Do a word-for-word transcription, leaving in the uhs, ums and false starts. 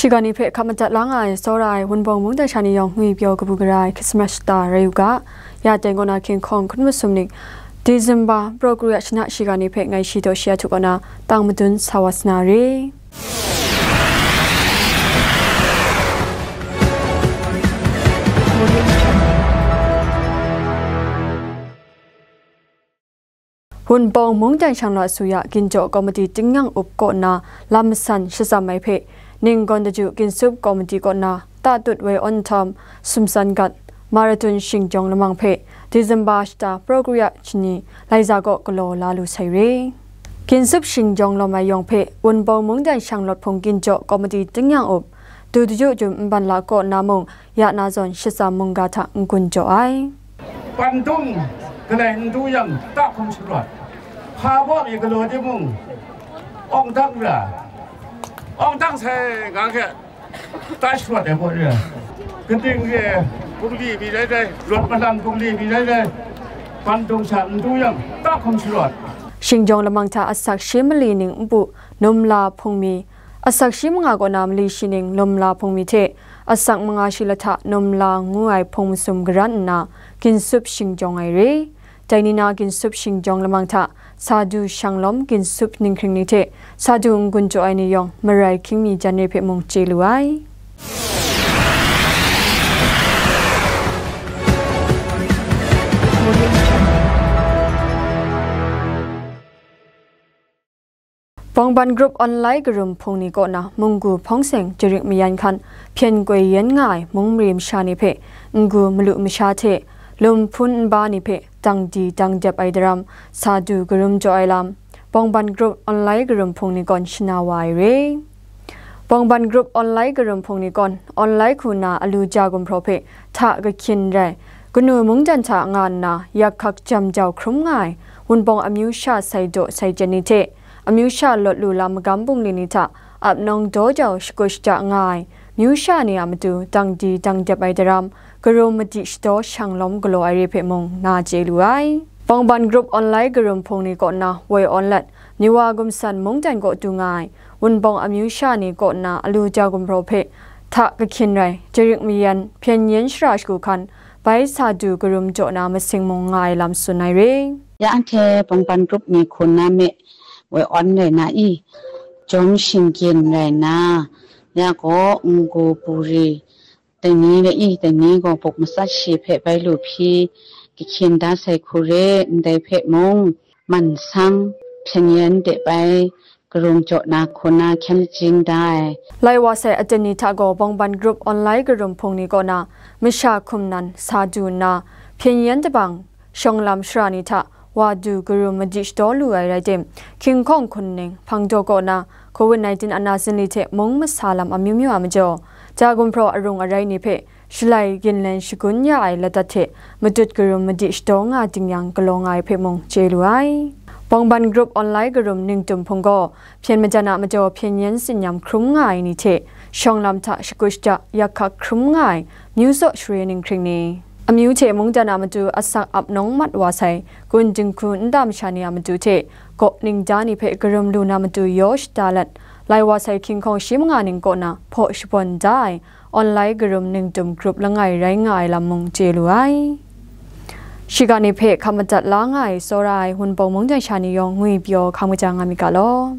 Shiga ni hpe hkap madat la nga ai, tsawra ai Wunpawng mungdan sha ni yawng ngwi pyaw kabu gara ai Christmas shata rai u ga. Ya dai kaw na hkying hkawng hkun masum ning, December pro kru ya shana shiga ni hpe ngai shi daw shi a htu kaw na tang madun sa wa sa na re. Wunpawng mungdan shanglawt su ya ginjaw komiti tingnyang up kaw nna lam masan shatsam ai hpe, Ninggawn Daju Ginsup Komiti kaw nna tatut woi awn nhtawm, sumsan gat, Marathon shingjawng lamang hpe, December shata pro kru ya shani, Laiza kaw galaw la lu sai re. Ginsup shingjawng lawm ai yawng hpe, Wunpawng mungdan shanglawt hpung ginjaw komiti tingnyang up, Du Daju Jum Nban La kaw nna mung, ya na zawn shatsam mungga hta n-gun jaw ai. Pandung galai n du yang, ta hkum sharawt. Hpa baw mi galaw timung, awng dang ra, awng dang sai nga hte, ta sharawt ai baw re. Kaning re, bungli mi rai rai, rawt malang bungli mi rai rai, pandung sha n du yang, ta hkum sharawt. Shingjawng lamang hta asak shi mali ning npu, Numla hpung mi, asak shi manga kaw na mali shi ning Numla hpung mi hte, asak manga shi lahta Numla ngu ai hpung masum garan nna, ginsup shingjawng ai re. Dai ni na ginsup shingjawng lamang hta, Sadu shanglawm ginsup ninghkring ni hte, Sadu n-gun jaw ai ni yawng, marai hkying mi jan re hpe mung chye lu ai. Bawngban Group Online Karum Hpung ni kaw na munggu hpawng seng jarik mayan hkan hpyen koi yen nga ai mung mare masha ni hpe n-gu malu masha hte lum hpun nba ni hpe dang di dang dep ai daram sa du karum jaw ai lam, Bawngban Group Online Karum Hpung ni kawn shana wa ai re. Bawngban Group Online Karum Hpung ni kawn, online hku na alu ja gumhpraw hpe hta kahkyin rai, kanu mungdan hta nga nna yak hkak jam jau hkrum nga ai, Wunpawng amyu sha sai daw sai jen ni hte, amyu sha lawt lu lam magam bungli ni hta ap nawng daw jau shakut shaja nga ai, myu sha ni a matu dang di dang dep ai daram, karum madi shadaw shanglawm galaw ai re hpe mung na chye lu ai. Bawngban Group Online Karum Hpung ni kaw na woi awn lat, Miwa gumsan mungdan kaw du nga ai, Wunpawng amyu sha ni kaw na alu ja gumhpraw hpe hta kahkyin rai, jarik mayan, hpyen yen shara shagu hkan, bai sa du karum jaw na masing mung nga ai lam tsun ai re. Ya anhte Bawngban Group ni hkun na me, woi awn rai na i, jawm shinggyin rai na, ya gaw n-gu buri, dai ni rai i, dai ni gaw buk matsat shi hpe bai lu hpyi, kahkyin da sai hku re, ndai hpe mung, man sang, hpyen yen de bai, karung jaw na hku na hkyen lajing da ai. Lai wa sai aten ni hta gaw Bawngban Group Online Karum Hpung ni kaw na masha hkum nan sa du nna, hpyen yen dabang, shawng lam shara ni hta wa du karum madi shadaw lu ai rai tim, hkying hkawng hkun ning, hpang daw kaw na, covid nineteen ana zinli hte mung masa lam amyu myu a majaw, ja gumhpraw arung arai ni hpe, shalai ginlen shagun ya ai ladat hte matut karum madi shadaw nga ding yang galaw nga ai hpe mung chye lu ai. Bawngban Group Online Karum Ningtum Hpung gaw, hpyen majan a majaw hpyen yen tsin-yam hkrum nga ai ni hte, shawng lam hta shakut shaja yak hkak hkrum nga ai, myu tsaw share ninghkring ni, amyu hte mungdan a matu asak ap nawng mat wa sai, gun dinghku nta masha ni a matu hte, kaw ningda ni hpe karum lu na matu yaw shada lat, lai wa sai hkying hkawng shi manga ning kaw na hpaw shabawn da ai, online karum ningtum grup langai rai nga ai lam mung chye lu ai. Shiga ni hpe hkap madat la nga ai tsawra ai Wunpawng mungdan sha ni yawng ngwi pyaw hkam kaja nga myit ga law.